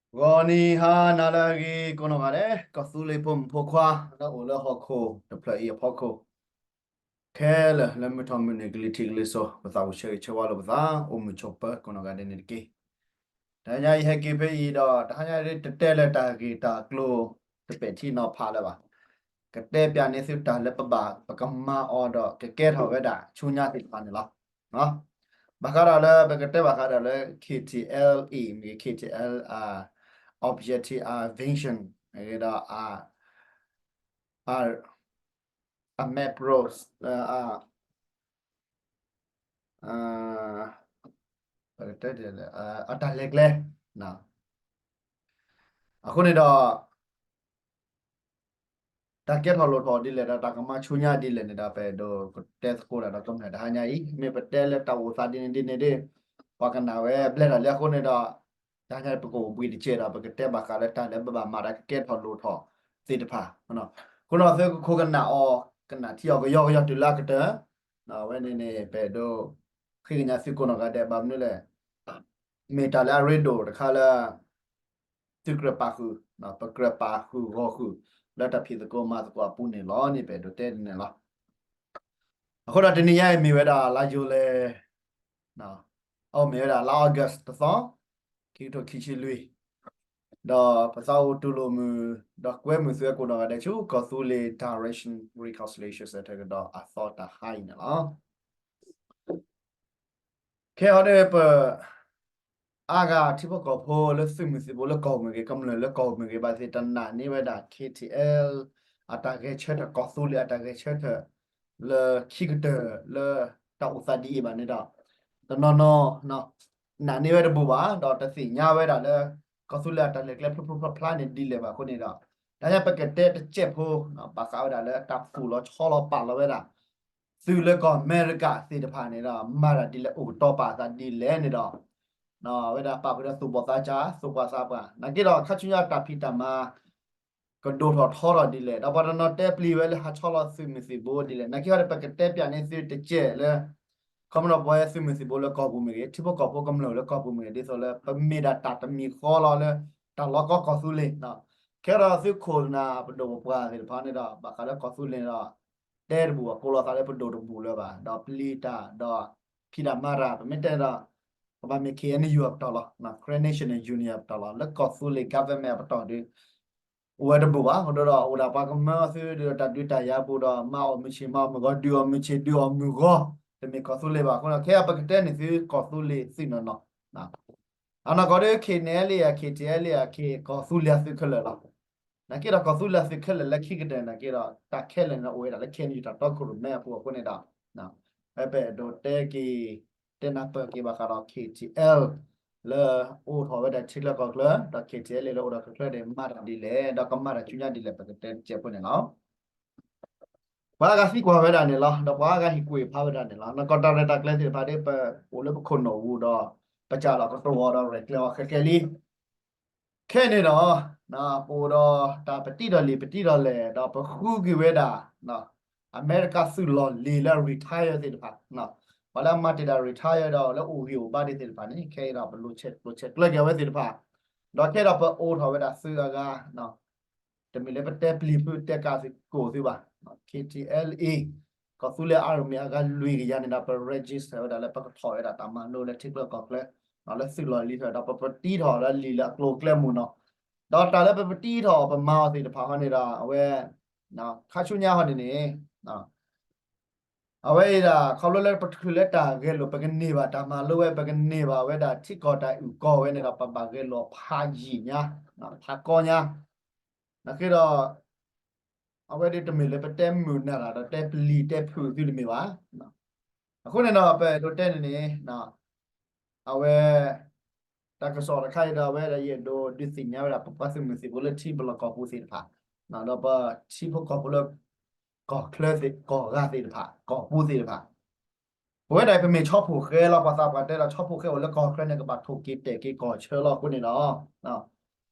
ဂီၤနံၤဟါနၤလၢအဂ့ၤ ကိးနီၢ်ဂၤဒဲး ကီၢ်သူလ့ၤဖိမုၣ်ဖိခွါ လၢအိၣ်လၢဟီၣ်ခိၣ်တဖျၢၣ်အံၤအဖီခိၣ် ခဲလၢာ်လၢမုၢ်ထီၣ်မုၢ်နုာ်ကလံၤထံးကလံၤစိး ပသးအိၣ်ဆၢဂ့ၤဆၢဝါလိာ်ပသး အိၣ်မုာ်ဆိးပၢၤကိးနီၢ်ဂၤဒဲးန့ၣ်တက့ၢ်. တဟါညါအံၤဟဲက့ၤဖဲအံၤဒီး တဟါညါအံၤတတဲလၢတၢ်ဂ့ၢ်တၢ်ကျိၤတပဲာ်ထံနီၤဖးလၢၤဘၣ်. ကတဲပၠးန့ၢ်သုတၢ်လၢပဘၣ်ပကမၤအီၤဒီးကကဲထီၣ်ဝဲဒၣ်ဆူညါသ့ၣ်တဖၣ်န့ၣ်လီၤ. ဘၣ်ဃးဒီးလၢပကတဲဘၣ်ဃးဒီးလၢ K T L A မ့ၢ်ဂ့ၤ K T L အ objective အ vision မ့ၢ်ဂ့ၤဒီး အ အ အ macro အ ပကတဲဒ်လဲၣ် အတၢ်လဲၤကျဲ အဃိန့ၣ်ဒီး တၢ်ကဲထီၣ်လိၣ်ထီၣ်ဒ်လဲၣ်ဒီး တၢ်ကမၤဆူညါဒ်လဲၣ်န့ၣ်ဒီး ပအဲၣ်ဒိးကတဲသကိးတၢ်ဒီးကမျၢၢ်တဟါညါအံၤ မ့ၢ်ပတဲလၢတၢ်အိၣ်သးဒ်န့ၣ်ဒ်န့ၣ်ဒီး ပှၤကနၣ်ဝဲဘျဲၣ်တၢ်လံအဃိန့ၣ်ဒီး တဟါညါပကအိၣ်ဘှံးတစဲးဒီး ပကတဲဘၣ်ဃးလၢတၢ်လၢပဘၣ်မၤတၢ်ကကဲထီၣ်လိၣ်ထီၣ်သ့ၣ်တဖၣ် အဃိန့ၣ်သုကခိးကနၣ်အီၤ ကနၣ်ထံအီၤကယီကယီတုၤလၢအကတၢၢ် အဝဲန့ၣ်န့ၣ် ပအဲၣ်ဒိး ဃ့ကညးသုကိးနီၢ်ဂၤဒဲး ဘၣ်မနုၤလဲၣ် မ့ၢ်တၢ်လၢအရ့ဒိၣ်တခါလၢ သုကြၢးပာ်ဃုာ် ပကြၢးပာ်ဃုာ်ဂီၢ်ဃုာ် လၢတၢ်ဖံးသကိးမၤသကိးအပူၤန့ၣ်လီၤန့ၣ် ပအဲၣ်ဒိးတဲဒ်န့ၣ်လီၤ. အဃိဒီးတနံၤညါအံၤမ့ၢ်ဝဲဒၣ်လါယူၤလံ အအိၣ်မ့ၢ်ဝဲဒၣ်လါ August တသီ ခံကထိခံဆံလွံၢ် ဒီးပသးအိၣ်တူၢ်လိာ်မုာ် ဒီးကွဲမုာ်သုဝဲကိးနီၢ်ဂၤဒဲးဆူ ကီၢ်သူလ့ၤ Direction Reconciliation Center ကဒီးအသီတဟါအံၤန့ၣ်လီၤ. ခဲအံၤန့ၣ် ပ အါဂၤထံဖိကီၢ်ဖိလၢသုးမုၢ်သံၣ်ဘိလၢကီၢ်ပူၤမ့ၢ်ဂ့ၤ ကမျၢၢ်လၢကီၢ်ပူၤမ့ၢ်ဂ့ၤ ဘၣ်သ့ၣ်တနာ်န့ၢ်ဝဲဒၣ် K T L အတၢ်ဂဲၤဆၢထၢၣ် ကီၢ်သူလ့ၤအတၢ်ဂဲၤဆၢထၢၣ် လၢခံကတၢၢ်လၢတၢ်အိၣ်သးဒ်အံၤဘၣ်န့ၣ်ဒီး တနီၤနီၤ နာ်န့ၢ်ဝဲတဘူၣ်ဘၣ် ဒီးတသ့ၣ်ညါဝဲဒၣ်လၢ ကီၢ်သူလ့ၤအတၢ်လဲၤကျဲဖျိဖျိဖျါဖျါန့ၣ်ဒ်လဲၣ်ဘၣ်အဃိန့ၣ်ဒီး တဟါညါပကတဲတစဲးဖိ ဘၣ်ဃးဝဲဒၣ်လၢတၢ်သူၣ်လီၤဆီလီၤပာ်လီၤဝဲဒၣ် သုးလၢကီၢ်အမဲရကၤသ့ၣ်တဖၣ်န့ၣ်ဒီး မၤတၢ်ဒ်လဲၣ်အိၣ်ကတီၤပာ်အသးဒ်လဲၣ်န့ၣ်ဒီး ဝဲဒၣ်ပာ်ဃုာ်ဒီးသူၣ်ဘီၣ်သးစၢ် သူၣ်ပှၢ်သးပှၢ် နာ်က့ဒီးခါဆူညါတၢ်ဖံးတၢ်မၤ ကဒိၣ်ထီၣ်ထီထီၣ်ဒ်လဲၣ် ဒီးပှၤတနီၤတဲပျံၤဝဲလၢဟးဆီလီၤသုးမုၢ်သံၣ်ဘိဒ်လဲၣ် နာ်က့ဟီဒီးပကတဲပၠးန့ၢ်သုတစဲးလၢ ခီဖျိပဝဲသုးမုၢ်သံၣ်ဘိလၢကီၢ်ပူၤမ့ၢ်ဂ့ၤ ထံဖိကီၢ်ဖိကမျၢၢ်လၢကီၢ်ပူၤမ့ၢ်ဂ့ၤ ဒ်သိးလၢပမ့ၢ်ဒၣ်တၢ်တမံၤဃီလီၤလၢ တၢ်လီၢ်ကီၢ်ကီၢ်သူလ့ၤ ခဲဒီးသုးခိၣ်နၢ်ပဒိၣ်ပပှၢ်သ့ၣ်တဖၣ်န့ၣ်ဒီး ဘၣ်ဃးလၢကီၢ်သူလ့ၤန့ၣ်ဒီး တဲတဘူၣ်အကိးလီၤသးလၢပဒိၣ်တဘူၣ်လၢၤဘၣ် ဒီးပျံၤတၢ်ဒီး ဖံးတၢ်မၤတၢ် ပမ့ၢ်တဲဒီး ကဘၣ်မ့ၢ် K N U အပတီၢ်လီၤ Karen National Union အပတီၢ်လီၤ လၢကီၢ်သူလ့ၤ government အပတီၢ်ဒီး အိၣ်ဝဲတဘူၣ်ဘၣ် အဃိဒီး အိၣ်ဒၣ်ပှၤကမၢအီၤသုဒီးတၢ်ဒုးတၢ်ယၤပူၤဒီး မၤအီၣ်မုၢ်ဆ့ၣ်မၤအီၣ်မုၢ်ဂီၤ ဒုးအီၣ်မုၢ်ဆ့ၣ်ဒုးအီၣ်မုၢ်ဂီၤ တမ့ၢ်ကီၢ်သူလ့ၤဘၣ် အဃိဒီး ခဲအံၤပကတဲန့ၢ်သုကီၢ်သူလ့ၤသုးနီၢ်နီၢ် အနီၢ်ကီၢ်ဒီး K N L A အ K T L A အ K ကီၢ်သူလ့ၤအသုးခဲလၢာ်လီၤ. နာ်က့ဒီးကီၢ်သူလ့ၤအသုးခဲလၢာ်လၢခံကတၢၢ်နာ်က့ဒီး တၢ်ခဲလၢာ်န့ၣ်အိၣ်ဝဲဒၣ်လၢ K N U တၢ်တီခိၣ်ရိၣ်မဲအပူၤအဃိန့ၣ်ဒီး ပအဲၣ်ဒိးတဲက့ၤ တဲနၢ်ပၢၢ်က့ၤဘၣ်ဃးဒီး K T L လၢအိၣ်ထီၣ်ဝဲဒၣ်ထံချၢကီၢ်ချၢ ဒီး K T L A လၢအိၣ်ဒီးကီၢ်ချၢန့ၣ် မၤတၢ်ဒ်လဲၣ် ဒီးကမၤတၢ်ဆူညါဒ်လဲၣ် ပကတဲတစဲးဖိန့ၣ်လီၤ. ပှၤအါဂၤသံကွၢ်ဝဲဒၣ်န့ၣ်လီၤ ဒီးပှၤအါဂၤဟ့ၣ်ကူၣ်ဟ့ၣ်ဖးဝဲဒၣ်န့ၣ်လီၤ. နကီၢ်တၢ်ရဲၣ်တၢ်ကျဲၤသ့ၣ်တဖၣ်ဒီး ပအိၣ်လၢပခိၣ်နူာ်ပူၤဒီး ပစၢ်လီၤကတိၤအီၤဒီးရဲၣ်ကျဲၤအီၤဃဲးဃဲးလံ. ခဲအံၤန့ၣ်ဒီး ပအိၣ်ဒီးတၢ်ပတံထီၣ်လံာ်ပတံထီၣ်လဲၢ် ဒီးပဃုက့ၤဝဲဒၣ် အမဲရကၤသုးလီၢ်လံၤလၢ retire သ့ၣ်တဖၣ် ပှၤလၢအမၤတ့ၢ်တၢ် retire ဒီးလၢအိၣ်ဂံၢ်အိၣ်ဘါဒံးသ့ၣ်တဖၣ်န့ၣ် ခဲအံၤဒီးပလိၤဆဲးကျၢၤက့ၤအဝဲသ့ၣ်တဖၣ် ဒီးခဲအံၤဒီးပအိးထီၣ်ဝဲဒၣ်သုးအဂၤ တမ့ၢ်လၢပတဲပျံၤဖုတဲကးသကိးသုဘၣ် K T L A ကီၢ်သူလ့ၤ army အဂၤလွံၢ်ကယၤန့ၣ်ဒီး ပ register ဝဲဒၣ်လၢပကထီၣ်ဝဲဒၣ်တၢ်မၤလိလၢထံချၢကီၢ်ချၢ လၢသုးလီၢ်လံၤထၢၣ်ဒီး ပပတံထီၣ်လၢလံာ်လၢအကျိၤအကျဲမုၢ်နီၤ ဒီးတၢ်လၢပပတံထီၣ်ပမၤအီၤသ့ၣ်တဖၣ်ဟီန့ၣ်ဒီး အဝဲ ခါဆူညါဟီန့ၣ်န့ၣ် အဝဲအံၤဒၣ် ခီဖျိလၢပတချုးလၢတၢ်ဂဲၤလိာ် ပကန့ၢ်ဘၣ်တၢ်မၤလိဝဲ ပကန့ၢ်ဘၣ်ဝဲဒၣ်ထံကီၢ်တၢ်အုၣ်ကီၤဝဲန့ၣ်ဒီး ပဘၣ်ဂဲၤလိာ်ဖးယံာ်ညါ ဖးကီညါ နာ်က့ဒီး အဝဲဒၣ်တမ့ၢ်လၢပတဲမုာ်နၢ်တၢ်ဒီးတဲပျံၤတဲဖုးသုတမ့ၢ်ဘၣ်. အဃိန့ၣ်ဒီး ပအဲၣ်ဒိးတဲန့ၣ်န့ၣ် အဝဲ တၢ်ကစီၣ်တခါအံၤဒီး အဝဲဒၣ်ယအဲၣ်ဒိးဒုးသ့ၣ်ညါဝဲဒၣ် ပပှၤသုးမုၢ်သံၣ်ဘိလၢထံပလီၢ်ကီၢ်ပူၤသ့ၣ်တဖၣ် ဒီးပထံဖိကီၢ်ဖိလၢ ကီၢ်ချၢသ့ၣ် ကီၢ်ဂၤသ့ၣ်တဖၣ် ကီၢ်ပူၤသ့ၣ်တဖၣ် ပဝဲဒၣ်ပမ့ၢ်ဆီဖိၣ်ဃဲလီၤ ပှၤသးပှၢ်တဲဒီး ဆီဖိၣ်ဃဲအိၣ်လၢကီၢ်ချၢန့ၣ် ကဘၣ်ထိၣ်က့ၤတဲာ်က့ၤကီၢ်ဆၢလီၤအဃိန့ၣ်ဒီး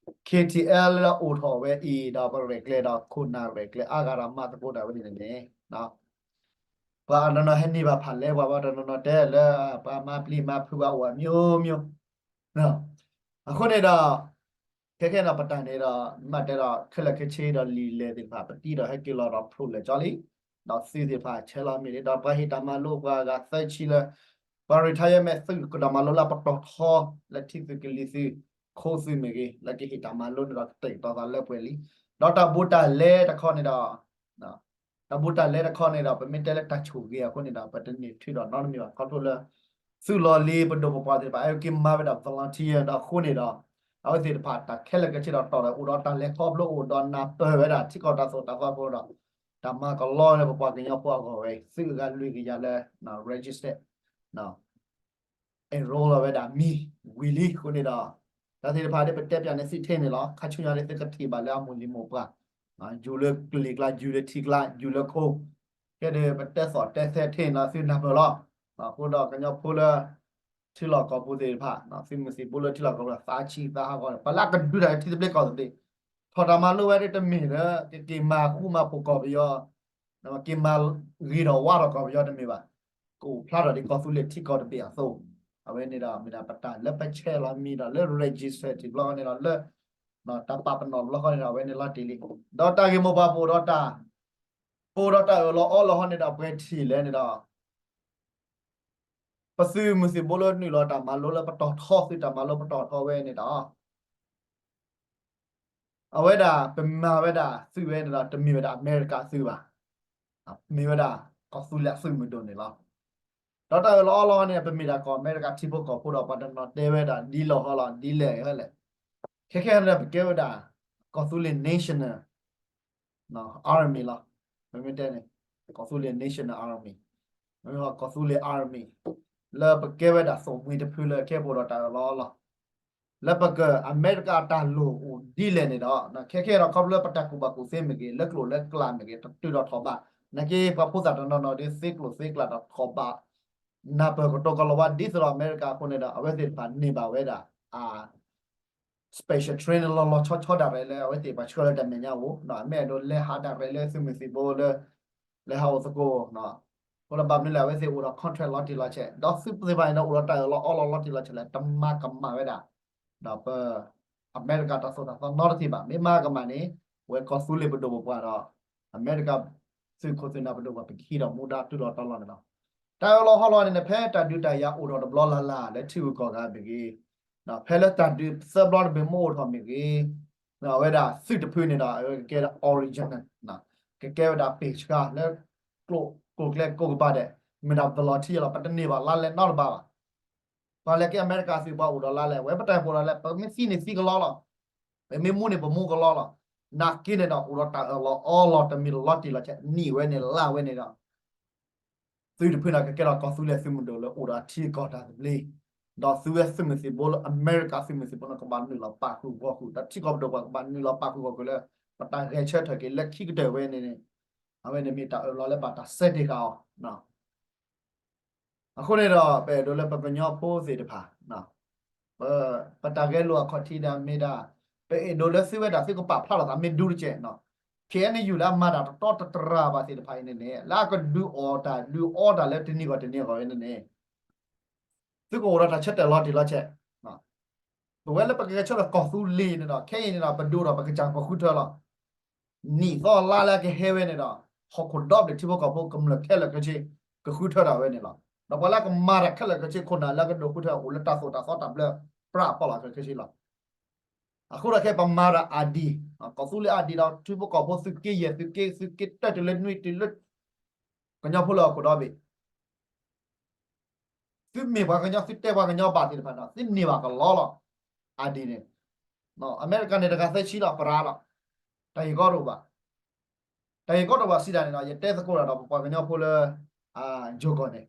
K T L လၢအိၣ်ထီၣ်ဝဲအံၤဒီး ပရဲၣ်ကျဲၤဒီး ခိၣ်နၢ်ရဲၣ်ကျဲၤအါဂၤဒီးမၤသကိးတၢ်ဝဲန့ၣ်န့ၣ် ပှၤအနီၢ်နီၢ်ဟဲန့ၢ်ဘၣ်ဖးလဲၢ် ပှၤဘၣ်တနီၤနီၤတဲလၢ ပှၤမၤပျံၤမၤဖုးဘၣ်အိၣ်အမျိုးမျိုး အဃိန့ၣ်ဒီး ခဲခဲဒီးပတၢ်န့ၣ်ဒီး မ့ၢ်တဲဒီးခဲလၢာ်ခဲဆ့ဒီးလံာ်လဲၢ်သ့ၣ်တဖၣ် ပတံၢ်ဒီးဟဲက့ၤလီၤဒီးဖျိးလဲၤကၠီလံ, ဒီးသုးသ့ၣ်တဖၣ်ဆဲးလီၤမ့ၢ်ဒ် ဒီးပှၤဟ့ၣ်တၢ်မၤလိပှၤဂၤသၢဆံလၢ ပှၤ retire မ့ၢ်သုးကတၢ်မၤလိလၢပတီၢ်ထီ လၢထံသုးကလံၤသုး ခိသုးမ့ၢ်ဂ့ၤ လၢကဟ့ၣ်တၢ်မၤလိန့ၣ်ဒီးကတဲာ်ကတီၤသးလၢပှဲၤလံ, ဒီးတၢ်ဘူးတၢ်လဲတခီန့ၣ်ဒီး တၢ်ဘူးတၢ်လဲတခီန့ၣ်ဒီး ပမ့ၢ်တဲလၢတၢ်ဆိၣ်ဂ့ၤအဃိန့ၣ်ဒီး ပတန့ၢ်ထုးဒီးနီတမံၤဘၣ် ခီဖျိလၢ သုးလီၢ်လံၤပဒိၣ်ပပှၢ်သ့ၣ်တဖၣ် အဲၣ်က့ၤမၤဝဲဒၣ် volunteer ဒီးအဃိန့ၣ်ဒီး အဝဲသ့ၣ်တဖၣ်တၢ်ခဲလၢာ်ခဲဆ့ဒီးတီၢ်ဒီးအိၣ်ဒီးတၢ်လဲၤခီဖျိအိၣ်ဒီးနၢ်ပၢၢ်ဝဲဒၣ်ထံကီၢ်တၢ်သိၣ်တၢ်သီအဃိဒီး တၢ်မၤကလီလၢပပှၤကညီဖိအဂီၢ်ဝဲ သုးအဂၤလွံၢ်ကယၤလၢ register enroll လီၤဝဲဒၣ်မံၤဝံၤလံအဃိန့ၣ်ဒီး တၢ်သ့ၣ်တဖၣ်ဒ်ပတဲပၠးန့ၣ်သုထဲန့ၣ်လီၤ. ခါဆူညါဒ်သုကထံၣ်ဘၣ်လၢအမိၢ်လံၤမိၢ်ပှၢ် ယူၤလၢကလံၤကျါ ယူၤလၢထံကျါ ယူၤလၢခိ ကဲဒီးပတဲသီၣ်တဲသဲထဲန့ၣ်လီၤ သုနၢ်ပၢၢ်လီၤ. အဃိဒီးကညီဖိလၢ ထံလီၢ်ကီၢ်ပူၤသ့ၣ်တဖၣ် သုးမုၢ်သံၣ်ဘိလၢထံလီၢ်ကီၢ်ပူၤသးဆံးသးဟးဂီၤန့ၣ် ပှၤလၢအကဒုးတၢ်ထံသဘျ့ကီၢ်သဘျ့ ထီၣ်တၢ်မၤလိဝဲဒ်တမ့ၢ်လၢ ကက့ၤမၤဃူမၤဖိးကီၢ်ပယီၤ က့ၤမၤဂ့ၤထီၣ်ဝါထီၣ်ကီၢ်ပယီၤတမ့ၢ်ဘၣ်. ကအိၣ်ဖျါထီၣ်ဒ်ကီၢ်သူလ့ၤထံကီၢ်တဘ့ၣ်အသိး အဝဲန့ၣ်ဒီးမ့ၢ်ဒၣ်ပတၢ်လၢပဆဲးလီၤမံၤဒီးလၢ register တဘျီဃီန့ၣ်ဒီးလၢ တၢ်ပာ်ပနီၣ်တဘျီဃီန့ၣ်ဒီး အဝဲန့ၣ်လီၤတံၢ်လံ. ဒီးတၢ်ဂ့ၢ်မိၢ်ပှၢ်ပအိၣ်ဒီးတၢ် ပအိၣ်ဒီးတၢ်အၢၣ်လီၤအီလီၤဟီန့ၣ်ဒီး ပှဲၤထံၣ်လဲၣ်န့ၣ်ဒီး ပသုးမုၢ်သံၣ်ဘိလၢနုာ်လီၤတၢ်မၤလိလၢပတီၢ်ထီ သုးတၢ်မၤလိပတီၢ်ထီဝဲန့ၣ်ဒီး အဝဲဒၣ်ပမၤဝဲဒၣ်သုးဝဲန့ၣ်ဒီး တမ့ၢ်ဝဲဒၣ်အမဲရကၤသုးဘၣ်. မ့ၢ်ဝဲဒၣ်ကီၢ်သူလ့ၤအသုးမုၢ်ဒိၣ်န့ၣ်လီၤ. ဒီးတၢ်အၢၣ်လီၤအီလီၤန့ၣ် ပမ့ၢ်ဒၣ်ကီၢ်အမဲရကၤထံဖိကီၢ်ဖိဒီး ပှၤတနီၤတဲဝဲဒၣ်ဒ်လဲၣ်ဟီလီၤ ဒ်လဲၣ်ဟဲလဲၣ်. ခဲခဲန့ၣ်ဒီး ပကဲဝဲဒၣ် ကီၢ်သူလ့ၤ national army လီၤ. ပမ့ၢ်တဲန့ၣ် ကီၢ်သူလ့ၤ national army မ့ၢ်ကီၢ်သူလ့ၤ army လၢပကဲဝဲဒၣ်သိၣ်မှံတဖုလၢကဲပအိၣ်ဒီးတၢ်အၢၣ်လီၤအီလီၤ လၢပကၢ်အမဲရကၤတၢ်လိၣ်အိၣ်ဒ်လဲၣ်န့ၣ်ဒီး ခဲခဲဒီးခီဖျိလၢပတၢ်ကူၣ်ဘၣ်ကူၣ်သ့မ့ၢ်ဂ့ၤ လၢကျိာ်လၢကျဲမ့ၢ်ဂ့ၤ တတုၤဒီးထီၣ်ဘး နာ်က့ပှၤဖိသၣ်တနီၤနီၤဒီးသ့ကျိာ်သ့ကျဲဒီးထီၣ်ဘး နၢ်ပၢၢ်ကတိၤကလီၤဝါဒ်သိးဒီးအမဲရကၤအဃိန့ၣ်ဒီး အဝဲသ့ၣ်တဖၣ်န့ၢ်ဘၣ်ဝဲဒၣ် အ special training လီၤလီၤဆီဆီဒၣ်ရဲၣ်လၢ အဝဲသ့ၣ်ပှၤဆှၢလၢတၢ်မဲာ်ညါအိၣ် အမ့ၢ်အဲၣ်ဒိးလဲၤဟးဒၣ်ရဲၣ်လၢသုးမုၢ်သံၣ်ဘိလၢ လဲၤဟးအိၣ်သကိး အဃိဒီးဘၣ်မနုၤလဲၣ် အဝဲသ့ၣ်အိၣ်ဒီး contract လီၤတံၢ်လီၤဆဲး ဒီးသုးသ့ၣ်တဖၣ်န့ၣ်ဒီး အိၣ်ဒီးတၢ်အၢၣ်လီၤအီလီၤလီၤတံၢ်လီၤဆဲးလၢ တမၤကမၣ်ဝဲဒၣ် ဒီးပ အမဲရကၤတၢ်သိၣ်တၢ်သီနီတထံၣ်ဘၣ်. မ့ၢ်မၤကမၣ်န့ၣ် ဝဲကီၢ်သူလ့ၤပဒိၣ်ပပှၢ်ဒီး အမဲရကၤသုးခိၣ်သုးနၢ်ပဒိၣ်ပှၢ် ပကဟံးဒီးမူဒါတုၤလီၤတီၤလီၤန့ၣ်လီၤ. တၢ်အၢၣ်လီၤအီလီၤန့ၣ် ဖဲတၢ်ဒုးတၢ်ယၤအိၣ်ထီၣ်တဘျီလၢ်လၢ်လၢထံဂုၤကီၢ်ဂၤမ့ၢ်ဂ့ၤ ဖဲလၢတၢ်ဒုးသၢဘျီတဘ့ၣ်မ့ၢ်အိၣ်ထီၣ်မ့ၢ်ဂ့ၤ အဝဲဒၣ်သုးတဖုန့ၣ်ဒီး အဝဲကကဲဒၣ် original ကကဲဝဲဒၣ်ပ့ၢ်ဆှါလၢ ကျိာ်ကျဲကိးကပၤဒဲး မ့ၢ်ဒၣ် volunteer လီၤ. ပတန့ၢ်ဘၣ်လါလဲနီတဘ့ၣ်ဘၣ်. ပှၤလဲၤကဲအမဲရကၤသုးပှၤအိၣ်ဒီးလါလဲ ဝဲပတၢ်အိၣ်ဒီးလါလဲ ပမ့ၢ်သံန့ၣ်သံကလီလီၤ. ပမ့ၢ်မူန့ၣ်ပမူကလီလီၤ. နာ်က့န့ၣ်ဒီး အိၣ်ဒီးတၢ်အၢၣ်လီၤအီလီၤ တမ့ၢ်လီၤတံၢ်လီၤဆဲး နံၣ်ဝဲန့ၣ်လါဝဲန့ၣ်ဒီး သုးတဖုန့ၣ် ကကဲထီၣ်ကီၢ်သူလ့ၤသုးမုၢ်ဒိၣ်လၢအိၣ်ဒီးထံကီၢ်တၢ်သဘျ့, ဒီးသုဝဲသုးမုၢ်သံၣ်ဘိလၢအမဲရကၤသုးမုၢ်သံၣ်ဘိန့ၣ် ကဘၣ်နုာ်လီၤပာ်ဃုာ်ဂီၢ်ဃုာ် ဒီးထံကီၢ်ပဒိၣ်ပှၤကဘၣ်နုာ်လီၤပာ်ဃုာ်ဂီၢ်ဃုာ်လၢ ပတၢ်ဂဲၤဆၢထၢၣ်က့ၤလၢခံကတၢၢ်ဝဲန့ၣ်န့ၣ် အဝဲန့ၣ်မ့ၢ်တၢ်အၢၣ်လီၤလၢဘၣ်တၢ်စဲတ့ၢ်ဃာ်အီၤ အဃိန့ၣ်ဒီး ပအဲၣ်ဒိးလၢပကညီဖိသ့ၣ်တဖၣ် ပ ပတၢ်ဂဲၤလိာ်အခီၣ်ထံးဒၣ်မ့ၢ်ဒၣ် ပအဲၣ်ဒိးလၢသုဝဲဒၣ်သုကပာ်ဖျါထီၣ်သးမ့ၢ်ဒူတကဲး ခ့ၣ်အဲၣ်ယူၣ်လၢအမၤတၢ်တတီတတြၢ်ဘၣ်သ့ၣ်တဖၣ်အံၤန့ၣ်န့ၣ် လၢအကဒုးအီၣ်တၢ်ဒုးအီတၢ်လၢတနံၤဂီၢ်တနံၤဂီၢ်ဝဲန့ၣ်န့ၣ် သုကအိၣ်ဒီးတၢ်ဆၢတဲာ်လီၤတံၢ်လီၤဆဲး ပဝဲလၢပကဂဲၤဆၢထၢၣ်ကီၢ်သူလ့ၤန့ၣ်ဒီး ခဲအံၤန့ၣ်ဒီး ပဒုးအိၣ်ဒီးပကစၢ်ပဃုထၢလီၤ. နံၣ်သီလါလၢကဟဲဝဲန့ၣ်ဒီး ဟီၣ်ခိၣ်ဒီဘ့ၣ်ထံဖိကီၢ်ဖိကမျၢၢ်ခဲလၢာ်ခဲဆ့ ကဃုထၢဒၣ်ဝဲန့ၣ်လီၤ. ဒီးပှၤလၢကမၤတၢ်ခဲလၢာ်ခဲဆ့ခိၣ်နၢ်လၢကဒိးဃုထၢအိၣ်လၢတၢ်သိၣ်တၢ်သီတၢ်ဘျၢပြးအဖီလာ်ခဲလၢာ်ခဲဆ့လီၤ. အဃိဒီးခဲပမၤတၢ်အါဒံး ကီၢ်သူလ့ၤအါဒံးဒီး ထံဖိကီၢ်ဖိသုးက့ယဲၢ်သုးက့ သုးက့တၢတုၤလၢနွံတုၤလၢ ကညီဖိလၢဟီၣ်ခိၣ်ဒီဘ့ၣ် သုမ့ၢ်ပှၤကညီ သုတဲပှၤကညီဘၣ်သ့ၣ်တဖၣ်ဒီး သုန့ၢ်ဘၣ်ကလီလီၤ. အါဒံးန့ၣ် အမဲရကၤန့ၣ်တဂၤသၢဆံလီၤ ပရၤလီၤ. တၢ်ဂ့ၢ်ကီတအိၣ်ဘၣ်. တၢ်ဂ့ၢ်ကီတအိၣ်ဘၣ်စံးဒၣ်န့ၣ်ဒီး ယတဲသကိးတၢ်ဒီးပပှၤကညီဖိလၢ ယိၤကီၢ်န့ၣ်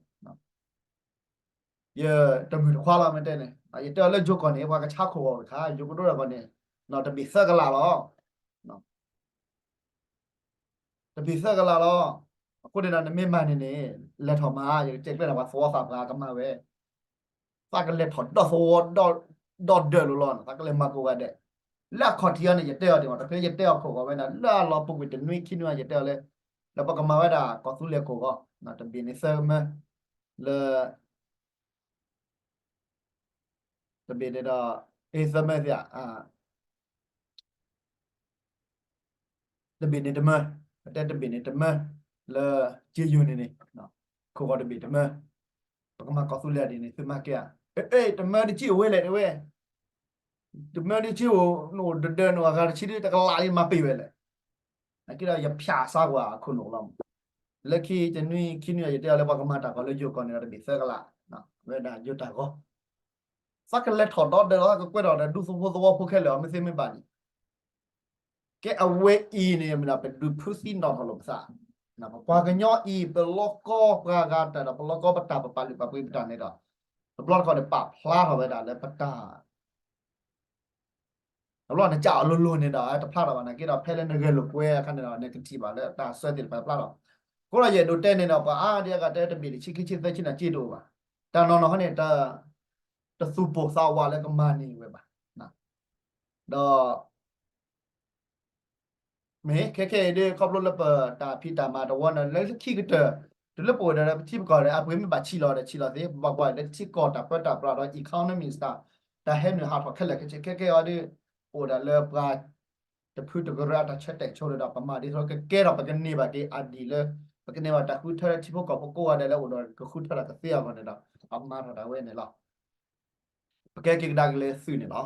ယတမုာ်တခွါလီၤ မ့ၢ်တဲန့ၣ် ယတဲအီၤလၢယိၤကီၢ်န့ၣ် ပှၤကဆါခိၣ်ဂီၤတခါ ယိၤကဒိတၢ်ဂီၤန့ၣ် တဘ့ၣ်သၢကလးလီၤ. တဘ့ၣ်သၢကလးလီၤ. အဃိန့ၣ်ဒီး နမ့ၢ်မၤန့ၣ်န့ၣ် လဲၤထီၣ်မၤ ယကတဲကျဲန့ၣ် ပှၤသဝီသးပှၢ်ကမၤဝဲ သးကလဲၤထီၣ်ဒီသဝီ ဒီဒၢးလိၤလီၤ သးကလဲၤမၤကိးဂၤဒဲး လၢအခီၣ်ထံးအံၤန့ၣ် ယတဲအီၤဒံးမး တဖဲယတဲအီၤခိၣ်ဂီၤဝဲန့ၣ် လၢအလီၤပူၤကွံာ်တနွံခံနွံ ယတဲအီၤလၢ လၢပကမၤဝဲဒၣ်ကီၢ်သူလ့ၤခိၣ်ဂီၤ တဘ့ၣ်န့ၣ်သၢမၢ လၢ တဘ့ၣ်န့ၣ်ဒီး အ့ သၢမၢသ့ၣ်ဧါ အ တဘ့ၣ်န့ၣ်တမၢ, ပတဲတဘ့ၣ်န့ၣ်တမၢ, လၢက့ယိၤန့ၣ်န့ၣ်, ခိၣ်ဂီၤတဘ့ၣ်တမၢ, ပကမၤကီၢ်သူလ့ၤဒ်န့ၣ် သုမၤကဲဧါ, အဲ တမၢတကံၣ်အိၣ်ဝဲလဲၣ် တဲဝဲ, တမၢတကံၣ်အိၣ် နအိၣ်ဒၢဒၢနအိၣ်အဂၤတဆံဒ်တကလးလံမၤပ့ၢ်ဝဲလဲၣ်, နာ်က့ဒီးယဖၠးစါကွၢ်အခိၣ်နူာ်လီၤ, လၢခံတနွံခံနွံ ယတဲအီၤလၢပှၤကမၤတၢ်ဂီၤလၢယိၤကီၢ်န့ၣ်ဒီးတဘ့ၣ်သၢကလး, ဝဲဒၣ်ယိၤတၢ်ဂီၤ သးကလဲၤထီၣ်ဒီဒၢးလီၤ ကကွဲထီၣ်ဒီးဒူသဝီသဝီဖိခဲလၢာ်အီၤ မ့ၢ်သ့မ့ၢ်ဘၣ်န့ၣ်, ကဲအဝဲအံၤန့ၣ် မ့ၢ်ဒၣ်ပဒုးဖုသံနီၣ်ထီၣ်လိာ်ပသး, ပပှၤကညီအံၤ ပလီၢ်ကီပှၤဂၤတၢ်ဒီး ပလီၢ်ကီပတၢ်ပပာ်လုၢ်ပာ်ပှ့ၤပတၢ်န့ၣ်ဒီး, တဘျီတခီၣ်န့ၣ် ပာ်ဖျါထီၣ်ဝဲဒၣ်လၢပတၢ် တဘျီနကးအီၤလိၤလိၤန့ၣ်ဒီး တဖျါထီၣ်ဘၣ် နာ်က့ဒီး ဖဲလၢနဂဲၤလိာ်ကွဲအခါန့ၣ်ဒီး နကထံၣ်ဘၣ်လၢတၢ်ဆၢသ့ၣ်တဖၣ်ဖျါထီၣ်, အဃိဒီးယအဲၣ်ဒိးတဲန့ၣ်ဒီး ပှၤအါဒံအါဂၤတဲတဘ့ၣ်တဆံခံဆံသၢဆံန့ၣ် က့တအိၣ်ဘၣ်, တၢ်နီၢ်နီၢ်ခီန့ၣ် တသူၣ်ပိၢ်သးဝးလၢကမၤန့ၢ်ဝဲဘၣ်, ဒီး မ့ၢ်ခဲခဲအံၤဒ် ခီဖျိလၢပတၢ်ဖံးတၢ်မၤတဝီန့ၣ် လၢခံကတၢၢ် တုၤလၢပအိၣ်ဒီးပထံပကီၢ်ဒီး အပှ့ၤမ့ၢ်ဘၣ်ဆံးလီၤဒီးဆံးလီၤသ့ ပဘၣ်ကွၢ်လၢထံကီၢ်တၢ်ပၢတၢ်ပြးဒီး economies တၢ် တၢ်ဟဲနုာ်ဟးထီၣ်ခဲလၢာ်ခဲဆ့ ခဲခဲအံၤဒ် အိၣ်ဒၣ်လၢပှၤတဖုတကရၢအတၢ်ဆၢတဲာ်ဆိဒီး ပမၤဒ်သိးကကဲထီၣ် ပကန့ၢ်ဘၣ်က့ၤအဒံးလၢ ပကန့ၢ်ဘၣ်တၢ်ဃုထၢလၢထံဖိကီၢ်ဖိကိးဂၤဒဲးလၢအိၣ်ဒီးကဃုထၢတၢ်ကသ့အဂီၢ်န့ၣ်ဒီး ပမၤထီၣ်ဒၣ်ဝဲန့ၣ်လီၤ. ပကဲက့ၤကဒါက့ၤလၢသုးန့ၣ်လီၤ.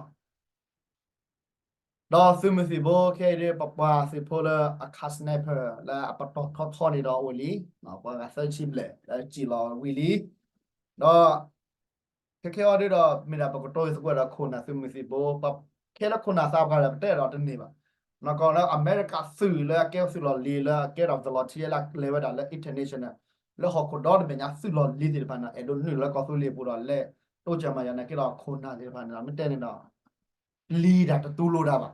ဒီးသုးမုၢ်သံၣ်ဘိခဲအံၤဒ် ပပှၤသုးဖိလၢအ car sniper လၢအပတီၢ်ထီထီန့ၣ်ဒီးအိၣ်လံ, ပှၤဂၤသၢဆံဘျဲၣ် စံၣ်လီၤဝံၤလံ. ဒီး ခဲခဲအံၤဒ်ဒီး မ့ၢ်ဒၣ်ပကတိၤဂ့ၤသကိးဒီးခိၣ်နၢ်သုးမုၢ်သံၣ်ဘိ, ခဲလၢခိၣ်နၢ်သးပှၢ်ဒီး ပတဲဒီးတန့ၢ်ဘၣ်. နီၢ်ကီၢ်လၢအမဲရကၤသုးလၢအကဲသုးလီၢ်လံၤလၢအကဲဒီး volunteer လၢလဲၤဝဲဒၣ်လၢ international လၢဟီၣ်ခိၣ်ဒီတဘ့ၣ်ညါသုးလီၢ်လံၤသ့ၣ်တဖၣ်န့ၣ် အဲၣ်ဒိးနုာ်လီၤလၢကီၢ်သူလ့ၤပူၤဒီးလဲၤတိစၢၤမၤယၤနာ်က့ဒီးခိၣ်နၢ်သ့ၣ်တဖၣ်န့ၣ်ဒီး မ့ၢ်တဲန့ၣ်ဒီး ပျံၤတၢ်တတူၢ်လိာ်တၢ်ဘၣ်.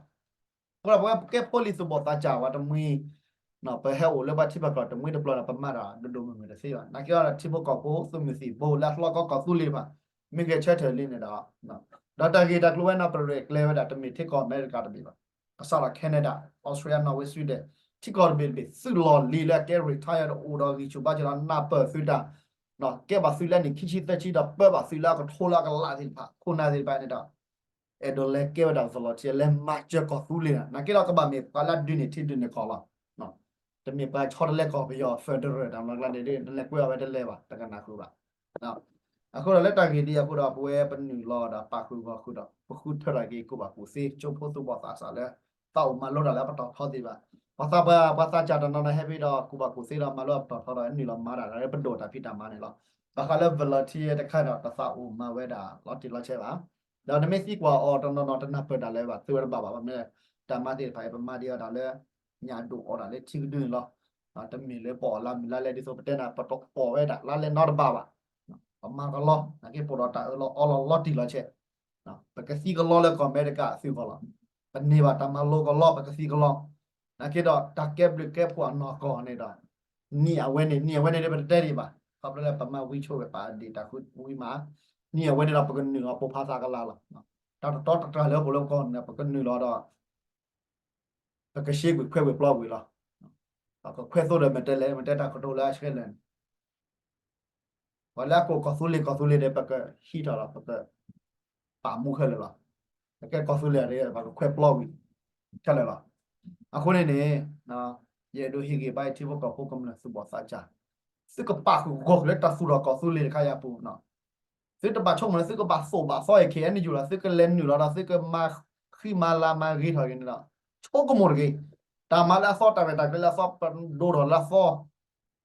အဃိဒီးပဝဲကဲဖိလံၤသူၣ်ဘီၣ်သးစၢ်ဝဲတမှံၤ, ပဟဲအိၣ်လၢပှၤထံပၢၢ်ကျီၢ်တမှံၤတပျီၤန့ၣ် ပမၤတၢ်ဒိၣ်ဒိၣ်မုၢ်မုၢ်တသ့ဘၣ်. နာ်က့ဒီးထံဖိကီၢ်ဖိသုးမုၢ်သံၣ်ဘိလၢအသီကီကီၢ်သူလ့ၤတဖၣ် မ့ၢ်ဂဲၤဆၢထၢၣ်လံန့ၣ်ဒီး ဒီးတၢ်ဂ့ၢ်တၢ်ကျိၤဝဲန့ၣ် ပရဲၣ်ကျဲၤဝဲဒၣ်တမ့ၢ်ထံကီၢ်အမဲရကၤတဘ့ၣ်ဘၣ်. ကစးဒီး Canada, Australia, Norway, Sweden ထံကီၢ်တဘ့ၣ်တဘ့ၣ် သုးလီၢ်လံၤလၢအကဲ retire ဒီးအိၣ်ဒီးဂံၢ်ဆူၣ်ဘါစၢၤဒီးနၢ်ပၢၢ်သုတၢ် ကဲဘၣ်သုးလၢနံၣ်ခံဆံသၢဆံဒီးပၢဘၣ်သုးလၢအကထိလၢအကလးသ့ၣ်တဖၣ် ခိၣ်နၢ်သ့ၣ်တဖၣ်န့ၣ်ဒီး အဲၣ်ဒိးလဲၤကဲဝဲဒၣ် volunteer လဲၤမၤစၢၤကီၢ်သူလ့ၤန့ၣ် နာ်က့ဒီးကဘၣ်မ့ၢ်ပှၤလၢအဒုးန့ၢ်ထံဒုးန့ၢ်ကီၢ်လီၤ. တမ့ၢ်ပှၤဆီတလဲကီၢ်ပယီၤ federal တၢ်မၤကျါန့ၣ်ဒ် နလဲၤကွဲအီၤဝဲတလဲၤဘၣ် တကနၣ်ဃုာ်ဘၣ်. အဃိဒီးလၢတၢ်ဂ့ၢ်ဒ်အံၤအဃိဒီး ပဝဲပနုာ်လီၤဒီးပာ်ဃုာ်ဂီၤဃုာ်ဒီး ပဃုထၢထီၣ်က့ၤကူၣ်ဘၣ်ကူၣ်သ့ ကၠိဖိသူၣ်ဘီၣ်သးစၢ်လၢ သးအိၣ်မၤလိတၢ်လၢအပတီၢ်ထီသ့ၣ်တဖၣ် ပှၤသးပှၢ်ပှၤသးစၢ်တနီၤနီၤဟဲဖဲဒီး ကူၣ်ဘၣ်ကူၣ်သ့ဒီးမၤလိအပတီၢ်ထီဒီး နုာ်လီၤမၤတၢ်လၢပဒိၣ်တၢ်ဖံးတၢ်မၤန့ၣ်လီၤ. ဘၣ်ဃးလၢ volunteer တခါဒီး တသးအိၣ်မၤဝဲဒၣ်လီၤတံၢ်လီၤဆဲးဘၣ်. ဒီးနမ့ၢ်သံကွၢ်အီၤတနီၤနီၤတနၢ်ပၢၢ်တၢ်လၢၤဘၣ် သုဝဲတဘၣ်ဘၣ် ဘၣ်မနုၤ တၢ်မၤသ့ၣ်တဖၣ်အံၤ ပမၤဒံးအီၤဒၣ်လၢ ညၣ်ဒိၣ်အီၣ်ဒၣ်လၢထံကဒုန့ၣ်လီၤ. တမ့ၢ်လၢပအီၣ်လါမုၢ်လါလဲဒ်သိးပတဲနၤ ပတအီၣ်ဝဲဒၣ်လါလဲနီတဘ့ၣ်ဘၣ်. ပမၤကလီ နာ်က့ပိာ်ဒီးတၢ်အၢလီၤအီလီၤလီၤတံၢ်လီၤဆဲး ပကသံကလီလၢကီၢ်အမဲရကၤအသုးကီၢ်လီၤ. ပန့ၢ်ဘၣ်တၢ်မၤလိကလီ ပကသံကလီ. နာ်က့ဒီးတၢ်ကဲဘျုးကဲဖှိၣ်အနီၢ်ကီၢ်န့ၣ်ဒီး နံၣ်အဝဲန့ၣ် နံၣ်အဝဲန့ၣ်ဒီးပတတဲဒံးဘၣ်. ခီဖျိလၢပမၤဝံၤဆိဝဲပာ်ဒ့ၣ်တၢ်ဃုဝံၤမး နံၣ်အဝဲန့ၣ်ဒီးပကနုာ်လီၤပိာ်ဖးသးကလၤလီၤ. တၢ်တတီတတြၢ်လၢပအိၣ်လၢပကီၢ်န့ၣ် ပကနုာ်လီၤဒီး ပကရှဲကွံာ်ခွဲးကွံာ်ပျီကွံာ်လီၤ. ပကခွဲးသိဒီးမဲာ်တဲးလဲး မဲာ်တဲးတၢ်ကတိၤလၢအဆှဲလဲၣ်န့ၣ် ပှၤလၢအကိးကီၢ်သူလ့ၤ ကီၢ်သူလ့ၤဒီး ပကဟံးထီၣ်ဒီး ပကပာ်မူခဲလၢာ်လီၤ. ပကဲကီၢ်သူလ့ၤဒီး ပကခွဲးပျီကွံာ်ခဲလၢာ်လီၤ. အဃိန့ၣ်န့ၣ် ယအဲၣ်ဒိးဟ့ၣ်ဂံၢ်ဘါအံၤထံဖိကီၢ်ဖိကမျၢၢ်သူၣ်ဘီၣ်သးစၢ် သုကပာ်ဃုာ်ဂီၢ်လၢတၢ်သူၣ်ထီၣ်ကီၢ်သူလ့ၤတခါယၤပူၤ သုတဘၣ်ဆိကမိၣ်လၢသုကဘၣ်သိၣ်ဘၣ်သီအံၤ ခ့ၣ်အဲၣ်ယူၣ် လီၤ သုကလဲၤနုာ်လီၤဒီး သုကမၤဃံမၤလၤမၤဂ့ၤထီၣ်က့ၤန့ၣ်ဒီး ဆိကမိၣ်တဂ့ၤ. တၢ်မၤလၢအသီ တၢ်ရဲၣ်တၢ်ကျဲၤလၢအသီ ပဒိၣ်ထီၣ်လၢအသီ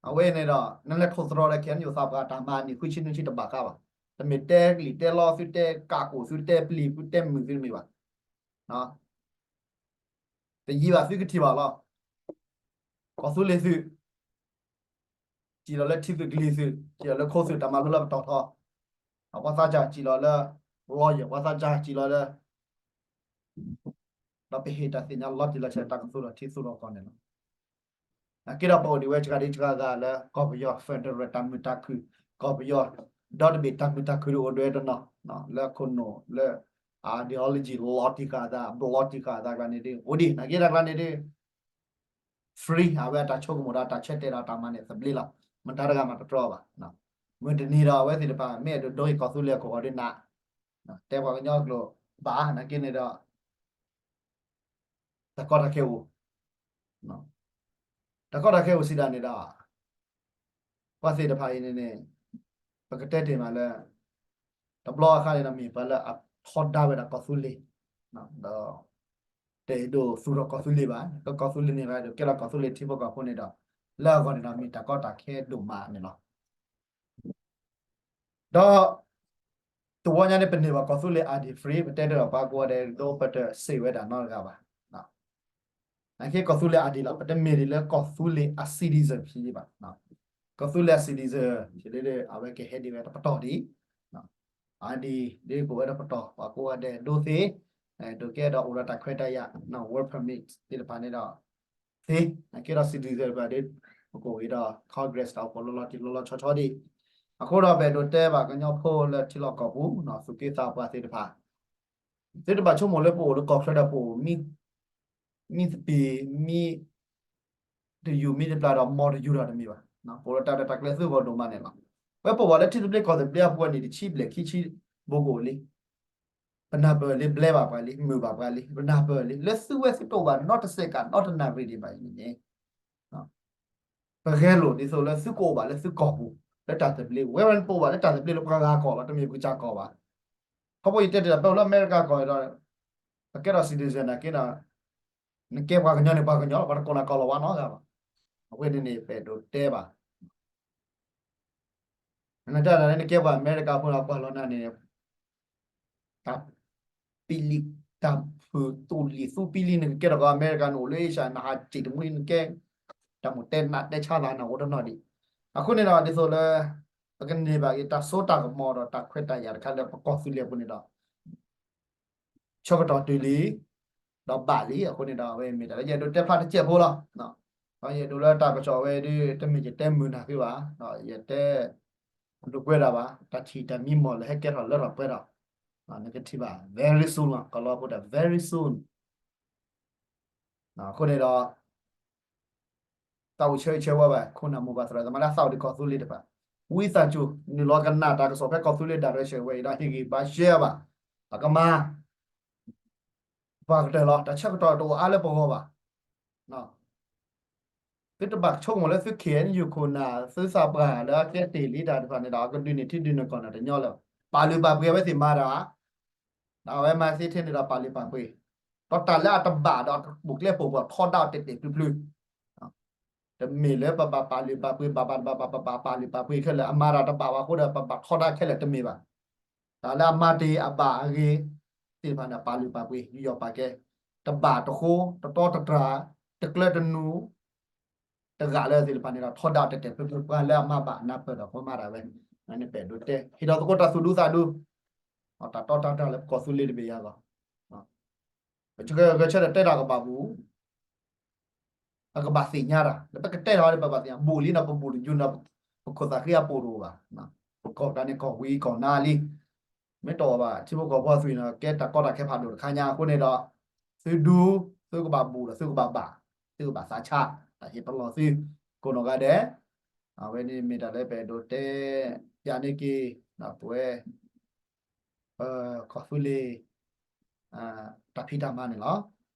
အဝဲန့ၣ်ဒီး နလဲၤထိၣ်သတြီၤဒီး ခ့ၣ်အဲၣ်ယူၣ် သးပှၢ်တၢ်မၤနံၣ်ဃုဆံနွံဆံတဘၣ်ဃးဘၣ်. တမ့ၢ်တဲလံာ်တဲလီ သုတဲကးကိၣ် သုတဲပျံၤ သုတဲမုာ် သုတမ့ၢ်ဘၣ်. တယံာ်ဘၣ်သုကထံၣ်ဘၣ်လီၤ. ကီၢ်သူလ့ၤသုး စံၣ်လီၤလၢထံသုးကလံၤသုး စံၣ်လီၤလၢခိသုး တၢ်မၤလိလၢပတီၢ်ထီ ပှၤသးစၢ်စံၣ်လီၤလၢ lawyer ပှၤသးစၢ်စံၣ်လီၤလၢ ဒီးပဟ့ၣ်တၢ်သ့ၣ်ညါလီၤတံၢ်လီၤဆဲးတၢ်ကသိၣ်ဒီးထံသိၣ်ဒီးကီၢ်န့ၣ်လီၤ. နာ်က့ဒီးပအိၣ်ဒံးဝဲစှၤဒံးစှၤဂၤလၢ ကီၢ်ပယီၤ federal တၢ်မုာ်တၢ်ခုၣ် ကီၢ်ပယီၤ ဒီတဘ့ၣ်တၢ်မုာ်တၢ်ခုၣ်ဒ်အိၣ်ဒံးဝဲတနီၤ လၢခိၣ်နူာ်လၢ ideology လီၤတံၢ်ဃာ်အသး ဘျီတံၢ်ဃာ်အသးကျါန့ၣ်ဒ် အိၣ်ဒံး နာ်က့တၢ်ကျါန့ၣ်ဒ် free အဝဲအတၢ်ဆိကမိၣ်ဒီးတၢ်ဆၢတဲာ်ဒီးတၢ်မၤန့ၣ်သဘျ့လီၤ. မတၤတဂၤမၤတတြီဘၣ်. မုၢ်တနံၤဒီးအဝဲသ့ၣ်တဖၣ် မ့ၢ်အဲၣ်ဒိးဒိဂ့ၤကီၢ်သူလ့ၤအခိၣ်ဂီၤဒ်နၤ တဲပှၤကညီကျိာ်ဘၣ် နာ်က့န့ၣ်ဒီး တၢ်ကီတၢ်ခဲအိၣ် တၢ်ကီတၢ်ခဲအိၣ်စံးဒၣ်န့ၣ်ဒီး ပှၤသ့ၣ်တဖၣ်အံၤန့ၣ်န့ၣ် ပကတဲတ့ၢ်မးလၢ တဘျီအခါန့ၣ်ဒီး မ့ၢ်ပှၤလၢအထီဒါဝဲဒၣ်ကီၢ်သူလ့ၤ ဒီး တအဲၣ်ဒိးသူၣ်ထီၣ်ကီၢ်သူလ့ၤဘၣ်, ကီၢ်သူလ့ၤန့ၣ် ဒိးကဲထီၣ်ကီၢ်သူလ့ၤထံဖိကီၢ်ဖိန့ၣ်ဒီး လၢအဂီၢ်န့ၣ်ဒီး မ့ၢ်တၢ်ကီတၢ်ခဲဒိၣ်မးန့ၣ်လီၤ. ဒီး တဝီညါန့ၣ် ပန့ၢ်ဘၣ်ကီၢ်သူလ့ၤ ID free ပတဲတ့ၢ်ဒီးပှၤကိးဂၤဒဲး ဒီးပတစံးဝဲဒၣ်နီတဂၤဘၣ်. နာ်က့ကီၢ်သူလ့ၤ ID လီၤ, ပတမ့ၢ်ဒ်လၢကီၢ်သူလ့ၤအ citizen ဖဲဘၣ်. ကီၢ်သူလ့ၤအ citizen ဖဲလၢ အဝဲကဟဲဒ်ဝဲတပတီၢ်ဒံး ID ဒ်ကိးဝဲတပတီၢ် ပှၤကိးဂၤဒဲးဒိးသ့, ဒိးကဲဒီးအိၣ်ဒီးတၢ်ခွဲးတၢ်ယာ် work permit သ့ၣ်တဖၣ်န့ၣ်ဒီး သ့, နာ်က့ဒီး citizen တဖၣ်ဒီး ပကအိၣ်အံၤဒီး Congress တၢ်အိၣ်ဖှိၣ်လီၤလီၤတံၢ်လီၤလီၤဆီဆီဒံး, အဃိဒီးပအဲၣ်ဒိးတဲဘၣ်ကညီဖိလၢထံလီၢ်ကီၢ်ပူၤ သူၣ်က့သးပှၢ်သ့ၣ်တဖၣ် သုတဘၣ်ဆိကမိၣ်လၢပအိၣ်လၢကီၢ်ချၢဒီးပအိၣ် မံသပ့ၤ မံတယူၢ်မံတပျၢ်ဒီး မီၢ်တယူၢ်ဒီးတမ့ၢ်ဘၣ်. ပအိၣ်လၢတၢ်ရဲၣ်တၢ်ကျဲၤသုဂီၢ်ဒိၣ်မးန့ၣ်လီၤ. ဝဲပအိၣ်ဘၣ်လၢထံသဘျ့ကီၢ်သဘျ့အပူၤန့ၣ် တဆံဘျဲၣ်ခံဆံဘိကအိၣ်လံ. ပနၢ်ပၢၢ်လံ ဘျဲဘၣ်ပှၤလံ မုာ်ဘၣ်ပှၤလံ ပနၢ်ပၢၢ်လံ လၢသုဝဲသုတအိၣ်ဘၣ်နီတစဲးကးနီတနၣ်ရံၣ်ဒံးဘၣ်အံၤန့ၣ် ပဂဲၤလိာ်ဒ်သိးလၢသုကအိၣ်ဘၣ်လၢသုကီၢ်ပူၤ လၢတၢ်သဘျ့ ဝဲဝဲန့ၣ်ပအိၣ်ဘၣ်လၢတၢ်သဘျ့လၢပှၤဂၤကီၢ်လီၤ တမ့ၢ်ပကစၢ်ကီၢ်ဘၣ်. ခီဖျိယတဲတ့ၢ်ဒီး ပအိၣ်လၢအမဲရကၤကီၢ်ဒီး ပကဲထီၣ် citizen နာ်က့ဒီး နကဲပှၤကညီန့ၣ်ပှၤကညီလီၤ ပှၤတကိးနၤကီၢ်လီၤဝါနီတဂၤဘၣ်. အဝဲန့ၣ်န့ၣ် ပအဲၣ်ဒိးတဲဘၣ် နတၢ်ဒၣ်လၢနကဲပှၤအမဲရကၤဖိဒီးကွၢ်လီၤနၤန့ၣ် တၢ်ပံလံး တၢ်ဖုၣ်တူၢ်လံာ်သူပံလံာ် နကကဲထီၣ်ကီးအမဲရကၤ နအိၣ်လၢအ့ၡၢၣ် နဟးစံၣ်တမှံနကဲ တၢ်မိၣ်တဲနးတဲဆါသးနအိၣ်တနီၤဒံး. အဃိန့ၣ်ဒီး ဒ်သိးလၢ ပကန့ၢ်ဘၣ်က့ၤတၢ်စိတၢ်ကမီၤဒီးတၢ်ခွဲးတၢ်ယာ်တခါလၢပကီၢ်သူလ့ၤအပူၤန့ၣ်ဒီး ဆၢကတီၢ်တုၤလံ ဒီးဘၣ်လံ. အဃိန့ၣ်ဒီး အဝဲမ့ၢ်တၢ်လၢယအဲၣ်ဒိးတဲဖျါတစဲးဖိလီၤ. ဒီးယအဲၣ်ဒိးလၢတၢ်ကစီၣ်ဝဲဒၣ် တမ့ၢ်ယတဲမုာ်နၤဃ့ဘၣ်, ဒီးယတဲ ဒိးကွဲးဒၣ်ဘၣ် တၢ်ထံၣ်တၢ်မံမီၢ်လၢဟဲကဲထီၣ်လၢထီၣ်ပှဲၤဒီး နကထံၣ်ဘၣ် very soon လီၤ. ကီၢ်လီၤဖိတၢ် very soon. အဃိန့ၣ်ဒီး တၢ်အိၣ်ဆၢဂ့ၤဆၢဝါဘၣ် ခိၣ်နၢ်မိၢ်ပၢ်သရၣ်သမါလၢအသးအိၣ်ဒံးကီၢ်သူလ့ၤတဖၣ်, ဝံသးစူၤ နုာ်လီၤကနၣ်တၢ်ကစီၣ်ဖဲကီၢ်သူလ့ၤ direction ဝဲအံၤဒီး ဟ့ၣ်ဂံၢ်ဘါရှဲဘၣ်, ပကမၤ ပှၤကတၢၢ်လီၤ. တၢ်ဆၢကတီၢ်တအိၣ်အါလၢပဂီၢ်ဘၣ်. သုတဘၣ်ဆိကမိၣ်လၢသု ခ့ၣ်အဲၣ်ယူၣ် ခိၣ်နၢ် သုသးပှၢ်လၢအကဲတ့ၢ်လံတၢ်တဖၣ်န့ၣ်ဒီး အကဒုးန့ၢ်ထံဒုးန့ၢ်ကီၢ်န့ၣ်တညီလၢၤဘၣ်. ပာ်လုၢ်ပာ်ပှ့ၤအဝဲသ့ၣ်မၤတၢ် ဒီးအဝဲမၤသ့ထဲန့ၣ်ဒီးပာ်လုၢ်ပာ်ပှ့ၤ, ဒီးတၢ်လၢအတဘၣ်ဒီးအတပူၤကျဲပိာ်ပှၤထီဒါအီၤတဲာ်တဲာ်ဖျုးဖျုး, တမ့ၢ်လၢပဘၣ်ပာ်လုၢ်ပာ်ပှ့ၤ ဘၣ်ဘၣ်တဘၣ်ဘၣ် ပဘၣ်ပာ်လုၢ်ပာ်ပှ့ၤခဲလၢာ် အမၤတၢ်တဘၣ်ဘၣ်အဃိဒီး ပဘၣ်ထီဒါခဲလၢာ်တမ့ၢ်ဘၣ်. တၢ်လၢအမၤတ့ၢ်အဘၣ်အဂ့ၤသ့ၣ်တဖၣ်န့ၣ် ပာ်လုၢ်ပာ်ပှ့ၤ ယူးယီၣ်ပာ်ကဲ, တဘၣ်တဃိ တတီတတြၢ် တကျၢတနူ တဂၤလၢသ့ၣ်တဖၣ်န့ၣ်ဒီး ထီဒါအီၤတဲာ်တဲာ်ဖျုးဖျုး ပှၤလၢအမၤဘၣ်နၢ်ပၢၢ်ဒီးပှၤမၤတၢ်ဝဲ, န့ၣ်ပအဲၣ်ဒိးတဲ ဟ့ၣ်ဒီးသကိးတၢ်သူၣ်ဒူသးဒူ တၢ်တီတၢ်တြၢ်လၢပကီၢ်သူလ့ၤတဘ့ၣ်ယၤလီၤ. ပကဂဲၤဆၢထၢၣ်တဲတၢ်ကဘၣ်ဘူး ပကဘၣ်သ့ၣ်ညါတၢ် လၢပကတဲထီၣ်န့ၣ် ပဘၣ်သ့ၣ်ညါ ဘူးလံဒီးပဘူးတယုၢ်ဒီး ပခိၣ်သးဃံအပူၤတအိၣ်ဘၣ်. ပကီၢ်တၢ်န့ၣ်ကီၢ်ဝံကီၢ်နါလံ မ့ၢ်တအိၣ်ဘၣ် ထံဖိကီၢ်ဖိအသွံၣ်န့ၣ် ကဲတၢ်ကီတၢ်ခဲဖးဒိၣ်တခါညါအဃိန့ၣ်ဒီး သုဒူ သုကဘၣ်ဘူးဒီးသုကဘၣ်ဘၣ် သုကဘၣ်သးဆး တၢ်ဟ့ၣ်ပလီၢ်သု ကိးနီၢ်ဂၤဒဲး အဝဲန့ၣ်မ့ၢ်တၢ်လၢပအဲၣ်ဒိးတဲ ပျးန့ၢ်က့ၤ ပဝဲ ပကီၢ်သူလ့ၤ တၢ်ဖံးတၢ်မၤန့ၣ်လီၤ.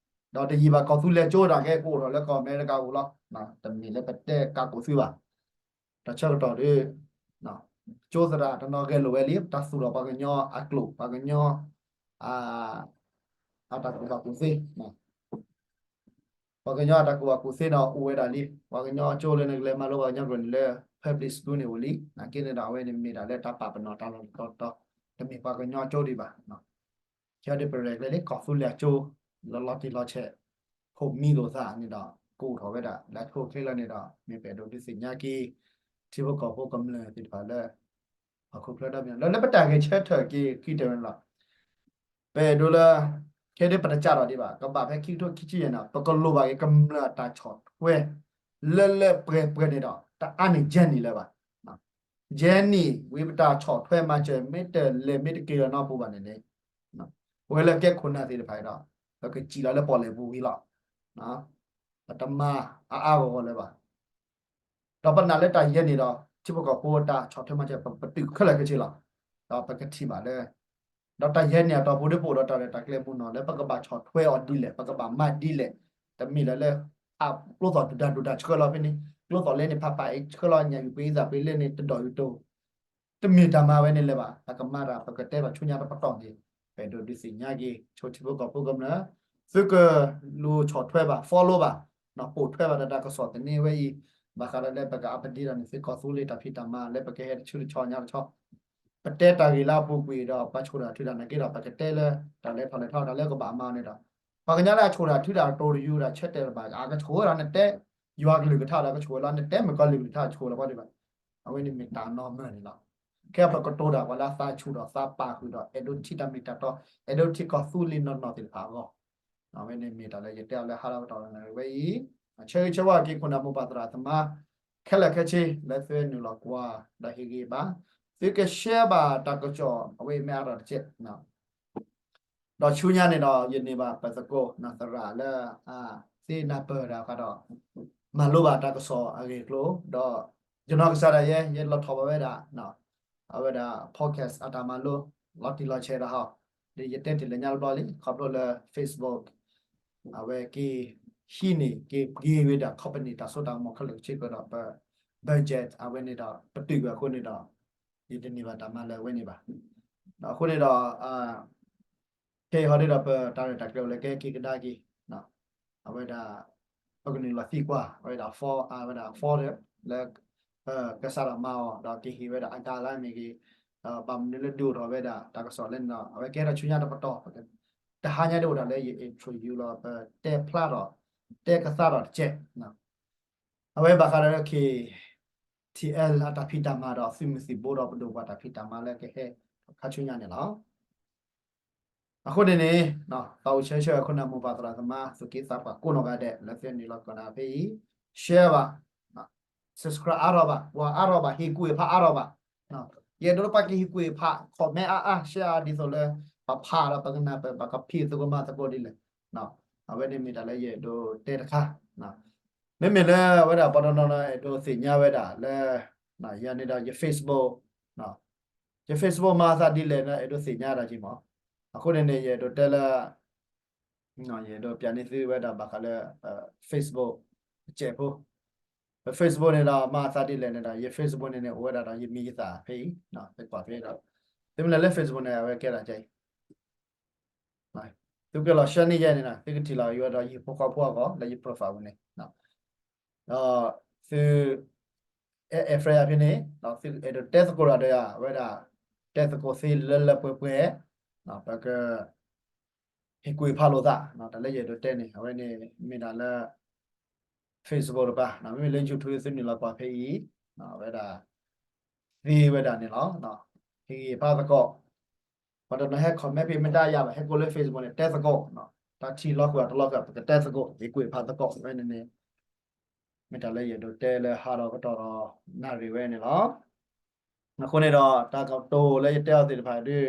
ဒီးတယံာ်ဘၣ်ကီၢ်သူလ့ၤကၠိတၢ်ကဲကအိၣ်ထီၣ်လၢကီၢ်အမဲရကၤပူၤလီၤ. တမ့ၢ်လၢပတဲကးကိးသုဘၣ်. တၢ်ဆၢကတီၢ်ဒီး ကၠိသရၣ်တနီၤဂဲၤလိာ်ဝဲလံ တၢ်သူၣ်ထီၣ်ပှၤကညီအကျိာ် ပှၤကညီ အတၢ်ကူၣ်ဘၣ်ကူၣ်သ့ ပှၤကညီအတၢ်ကူၣ်ဘၣ်ကူၣ်သ့န့ၣ်အိၣ်ဝဲဒၣ်လံ. ပှၤကညီအကၠိလၢနကလဲၤမၤလိပှၤကညီကျိာ်န့ၣ်လၢ public school န့ၣ်အိၣ်လံ. နာ်က့န့ၣ်ဒီးအဝဲန့ၣ်မ့ၢ်ဒၣ်လၢတၢ်ပာ်ပနီၣ်တၢ်လီၢ်တတီၤတီၤ တမ့ၢ်ပှၤကညီကၠိဒံးဘၣ်. ခဲအံၤဒ်ပရဲၣ်ကျဲၤလံ ကီၢ်သူလ့ၤအကၠိ လၢလီၤတံၢ်လီၤဆဲး ဖိးမံလိာ်သးန့ၣ်ဒီး ကအိၣ်ထီၣ်ဝဲဒၣ်လၢအဆိအချ့လီၤန့ၣ်ဒီး မ့ၢ်ပအဲၣ်ဒိးဒုးသ့ၣ်ညါက့ၤ ထံဖိကီၢ်ဖိကမျၢၢ်သ့ၣ်တဖၣ်လၢ ဟီၣ်ခိၣ်ချၢဒီဘ့ၣ် လၢလၢပတၢ်ဂဲၤဆၢထၢၣ်က့ၤခံတဲဝဲန့ၣ်လီၤ. ပအဲၣ်ဒိးလၢ ခဲဒ်ပတကးထီၣ်ဒံးဘၣ် ကဘၣ်ဖဲခံကထိခံဆံယဲၢ်န့ၣ် ပကလိၣ်ဘၣ်က့ၤကမျၢၢ်အတၢ်ဆီၣ်ထွဲ လၢလၢပှဲၤပှဲၤန့ၣ်ဒီး တအါန့ၢ်ယဲၢ်နံၣ်လၢၤဘၣ်. ယဲၢ်နံၣ် ဝံၤပတၢ်ဆီၣ်ထွဲမၤစၢၤ မ့ၢ်တလဲၤမ့ၢ်တက့ၤလီၤနီတပူၤဘၣ်န့ၣ်န့ၣ် ပဝဲလၢကဲခိၣ်နၢ်သ့ၣ်တဖၣ်ဒီး ပကစံၣ်လီၤလၢပီၣ်လဲၣ်ပူၤဝံၤလီၤ. ပတမၤအါအါဂီၢ်ဂီၢ်လၢၤဘၣ်. ဒီးပနာ်လၢတၢ်ယဲၢ်နံၣ်ဒီး ထံဖိကီၢ်ဖိတၢ်ဆီၣ်ထွဲမၤစၢၤ ပပတုာ်ခဲလၢာ်ခဲဆ့လီၤ. ဒီးပကထံၣ်ဘၣ်လၢ ဒီးတၢ်ယဲၢ်နံၣ်အတီၢ်ပူၤဒ်ပအိၣ်ဒီးတၢ်ရဲၣ်တၢ်ကျဲၤမုၢ်နီၢ်လၢ ပကဘၣ်ဆီၣ်ထွဲအီၤဒ်လဲၣ် ပကဘၣ်မၤဒ်လဲၣ် တမ့ၢ်လၢလၢ အကျိသီၣ်ဒုၣ်ဒါဒိၣ်ဒါဆှၢလီၤဖဲန့ၣ်, ကျိသီၣ်လဲန့ၣ် ဖးဖးအံၤဆှၢလီၤ ညၣ်အုၣ်ပှ့ၤအံသၣ်ပှ့ၤလဲန့ၣ် တဒီးအုၣ်တိ တမ့ၢ်တၢ်မၤဝဲန့ၣ်လၢၤဘၣ်. ပကမၤတၢ် ပကတဲဘၣ်ဆူညါတပတီၢ်န့ၣ် ပအဲၣ်ဒိးဒုးသ့ၣ်ညါက့ၤ ဆိထံဖိကီၢ်ဖိကမျၢၢ် သုကလူၤဆီၣ်ထွဲဘၣ် follow ဘၣ် ပိာ်ထွဲဘၣ်ဒီးတၢ်ကစီၣ်သန့ဝဲအံၤ, ဘၣ်ဃးဒီးလၢပက update ဒီးန့ၣ် သုကီၢ်သူလ့ၤတၢ်ဖံးတၢ်မၤလၢပကဟဲတဆူတဆီညါတဆီ ပတဲတၢ်ဂ့ၢ်လၢအပူၤကွံာ်ဒီး ပှၤဆိၣ်တၢ်ထုးတၢ်နာ်က့ဒီး ပကတဲလၢ တၢ်လဲၤထီၣ်လဲၤထီၣ်တၢ်လၢကဘၣ်မၤန့ၣ်ဒီး ပှၤကညီလၢအဆိၣ်တၢ်ထုးတၢ်အတိၤတယူၤဒီး ဆၢတဲာ်တဘၣ် အကဆိၣ်ဝဲဒီးနတဲ ယွၤကလုၢ်ကထါဒီးကဆိၣ်ဝဲလီၤ နတဲမုၣ်ကီၤလံၢ်ကလုၢ်ကထါဆိၣ်လီၤပှၤဒံးဘၣ်. အဝဲန့ၣ်မ့ၢ်တၢ်နီၢ်မၢၢ်န့ၣ်လီၤ. ခဲအံၤပကတိၤတၢ်ပှၤလၢအသးဆူၣ်ဒီးသးပာ်ဃုာ်ဒီး အဲၣ်ဒိးထံၣ်တၢ်မ့ၢ်တၢ်တီ အဲၣ်ဒိးထံၣ်ကီၢ်သူလ့ၤနီၢ်နီၢ်သ့ၣ်တဖၣ်အဂီၢ် အဝဲန့ၣ်မ့ၢ်တၢ်လၢယတဲအီၤလၢဟါလီၤကတီၢ်လၢနၣ်ရံၣ်ဝဲအံၤ, ဆၢဂ့ၤဆၢဝါက့ၤခိၣ်နၢ်မိၢ်ပၢ်သရၣ်သမါ ခဲလၢာ်ခဲဆ့လၢသုနုာ်လီၤကွၢ်ဒီးဟ့ၣ်ဂ့ၤဘၣ်, သုကshareဘၣ်တၢ်ကစီၣ် အဝဲအံၤမ့ၢ်အါထီၣ်တကဲး ဒီးဆူညါန့ၣ်ဒီး ယန့ၢ်ဘၣ်ပသကိးသရၣ်လၢ သ့နၢ်ပၢၢ်တၢ်ဃးဒီး မၤလိဘၣ်တၢ်ကစီၣ်အဂ့ၢ်အကျိၤ, ဒီးယနီၢ်ကစၢ်ဒၣ်ယဲ ယလီၤထီၣ်ဘၣ်ဝဲဒၣ် အဝဲဒၣ် podcast အတၢ်မၤလိ လီၤတံၢ်လီၤဆဲးဒီးဟီ, ဒီးယတဲတ့ၢ်လၢညါတဘျီလံ ခီဖျိလၢ Facebook အဝဲက့ၤဟံးန့ၢ် က့ၤက့ၤဝဲဒၣ် company တၢ်စိတၢ်ကမီၤခဲလၢာ်ကဆ့ကဒီး ပ budget အဝဲန့ၣ်ဒီး ပတုာ်ကွံာ်အဃိန့ၣ်ဒီး ယတန့ၢ်ဘၣ်တၢ်မၤလၢအဝဲန့ၣ်ဘၣ်. အဃိန့ၣ်ဒီး ခဲအံၤဟီဒ်ဒီး ပတၢ်ရဲၣ်တၢ်ကျဲၤအိၣ်လၢကဟဲက့ၤကဒါက့ၤ အဝဲဒၣ် ပကနုာ်လီၤသံကွၢ် အဝဲဒၣ် for အဝဲဒၣ် for လၢ ကစးထီၣ်မၤအီၤ ဒီးကဟ့ၣ်ဝဲဒၣ်အဂၤလၢအမ့ၢ်ဂ့ၤ, ဘၣ်မနုၤလၢဒုးအိၣ်ထီၣ်ဝဲဒၣ် တၢ်ကစီၣ်လၢန့ၣ်ဒီး အဝဲကဲထီၣ်ဆူညါတပတီၢ်, တဟါညါဒ်အိၣ်ဒၣ်လၢယ intro ယူၤလီၤ ပတဲဖျါထီၣ် တဲကသါထီၣ်တကဲး အဝဲဘၣ်ဃးဒီးလၢ K T L အတၢ်ဖံးတၢ်မၤဒီးသုးမုၢ်သံၣ်ဘိဒီးပဒိၣ်ပှၤတၢ်ဖံးတၢ်မၤလၢကဟဲခါဆူညါန့ၣ်လီၤ. အဃိန့ၣ်န့ၣ် သးအိၣ်ဆၢဂ့ၤဆၢဝါခိၣ်နၢ်မိၢ်ပၢ်သရၣ်သမါ သူၣ်က့သးပှၢ်ကိးနီၢ်ဂၤဒဲး လၢသုနုာ်လီၤကွၢ်တၢ်ဖဲအံၤ share ဘၣ်, subscribe အါထီၣ်ဘၣ်, ကွၢ်အါထီၣ်ဘၣ်, ဟ့ၣ်ကူၣ်ဟ့ၣ်ဖးအါထီၣ်ဘၣ်. ယအဲၣ်ဒိးလၢပှၤကဟ့ၣ်ကူၣ်ဟ့ၣ်ဖး comment အါအါ share အါ ဒ်သိးလၢ ပဖးဒီးပကနၢ်ပၢၢ် ပကဖံးသကိးမၤသကိးဒ်လဲၣ်. အဝဲန့ၣ်မ့ၢ်တၢ်လၢယအဲၣ်ဒိးတဲတခါ မ့မ့ၢ်လၢအဝဲဒၣ်ပှၤတနီၤနီၤအဲၣ်ဒိးသ့ၣ်ညါဝဲဒၣ်လၢ ယၤန့ၣ်ဒီးယ Facebook, ယ Facebook မၤအသးဒ်လဲၣ်န့ၣ် အဲၣ်ဒိးသ့ၣ်ညါဒၣ်က့ၤမး. အဃိန့ၣ်န့ၣ် ယအဲၣ်ဒိးတဲလၢ ယအဲၣ်ဒိးပျးန့ၢ်သုဝဲဒၣ်ဘၣ်ဃးလၢ Facebook အစဲးဖိ, ပ Facebook န့ၣ်ဒီးမၤအသးဒ်လဲၣ်န့ၣ်ဒီး ယ Facebook န့ၣ်န့ၣ် အိၣ်ဝဲဒၣ်ဒီးယမံၤယသၣ်ဖဲအံၤ, သုကွၢ်ဖဲဒီး သုမ့ၢ်လဲၤလၢ Facebook န့ၣ် အဝဲကဲဒၣ်ကဲအံၤ သုကလီၤ share န့ၢ်ယဲန့ၣ် သုကထံၣ်လီၤယဝဲဒီးယဟံၣ်ဖိဃီဖိအဂီၢ် လၢယ profile ပူၤန့ၣ်, ဒီးသု အဲၣ် friend ယၤဖဲန့ၣ် ဒီးသုအဲၣ်ဒိးတဲသကိးတၢ်ဒီးယၤ အဝဲဒၣ် တဲသကိးသ့လၢလၢပှဲၤပှဲၤ, ပက ဟ့ၣ်ကူၣ်ဟ့ၣ်ဖးလိာ်သး တၢ်လၢယအဲၣ်ဒိးတဲန့ၣ် အဝဲန့ၣ်မ့ၢ်ဒၣ်လၢ Facebook တပၤ, မ့မ့ၢ်လၢ YouTube သုနုာ်လီၤကွၢ်ဖဲအံၤ, အဝဲဒၣ် သ့ဝဲဒၣ်န့ၣ်လီၤ. ဟ့ၣ်ဂံၢ်ဟ့ၣ်ဖးသကိး, ပှၤတနီၤဟဲ comment ဖဲမ့ၢ်တၢ်ယၤဘၣ် ဟဲကိးလၢ Facebook န့ၣ် တဲသကိး, တၢ်ထံၣ်လီၤဃုာ်အတလီၤဃုာ် ပကတဲသကိး ဟ့ၣ်ကူၣ်ဟ့ၣ်ဖးသကိး ဝဲန့ၣ်န့ၣ် မ့ၢ်တၢ်လၢယအဲၣ်ဒိးတဲလၢဟါဒီးကတီၢ်ဒီးနၣ်ရံၣ်ဝဲန့ၣ်လီၤ. အဃိန့ၣ်ဒီး တၢ်ကတိၤလၢယတဲအီၤသ့ၣ်တဖၣ်ဒ်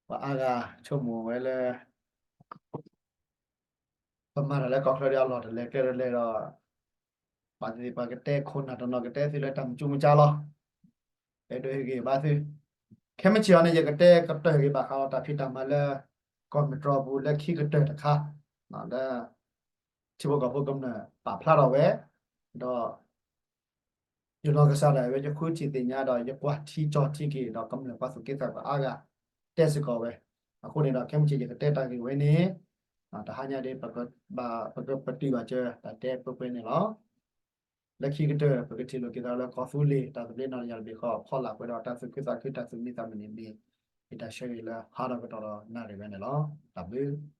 ပှၤအါဂၤဆိကမိၣ်ဝဲလၢ ပမၤတၢ်လၢကီၢ်ချၢဒီးအလီၢ်တလဲၤကျဲတလဲၤဒီး ပှၤသ့ၣ်ပှၤကတဲခိၣ်နၢ်တနီၤကတဲသုလၢတၢ်မုၢ်ကၠူမုၢ်ကၠါလီၤ. အဲၣ်ဒိးဟ့ၣ်ဂံၢ်ဘါသု, ခဲမုၢ်ဆ့ၣ်အံၤန့ၣ် ယကတဲကတၢၢ်က့ၤဘၣ်ဃးဒီးတၢ်ဖံးတၢ်မၤလၢ ကီၢ်မ့ၢ်တြီပူၤလၢခံကတၢၢ်တခါ လၢ ထံဖိကီၢ်ဖိကမျၢၢ်ပာ်ဖျါထီၣ်ဝဲ, ဒီး ယနီၢ်ကစၢ်ဒၣ်ဝဲ ယဃုထံၣ်သ့ၣ်ညါဒီး ယကွၢ်ထံကၠီထံက့ၤဒီး ကမျၢၢ်ပှၤသူၣ်က့သးပှၢ်အါဂၤ တဲစ့ၢ်ကီးဝဲ, အဃိန့ၣ်ဒီး ခဲမုၢ်ဆ့ၣ်ယကတဲတၢ်ဂ့ၢ်ဝဲန့ၣ်, တဟါညါဒ် ပကပတုာ်ဘၣ်စၢၤတၢ်တဲပှဲၤပှဲၤန့ၣ်လီၤ. လၢခံကတၢၢ် ပကထံၣ်လိာ်က့ၤသးလၢကီၢ်သူလ့ၤ တၢ်သဘျ့နီၢ်တယၢ်တဘ့ၣ်ဃီ ဖီလာ်ပှဲၤဒီးတၢ်သူၣ်ခုသးခု တၢ်သူၣ်မံသးမုာ်န့ၣ်မ့ၢ် ယတၢ်ဆၢဂ့ၤလၢဟါဒီးကတီၢ်ဒီးနၣ်ရံၣ်ဝဲန့ၣ်လီၤ. တၢ်ဘျုး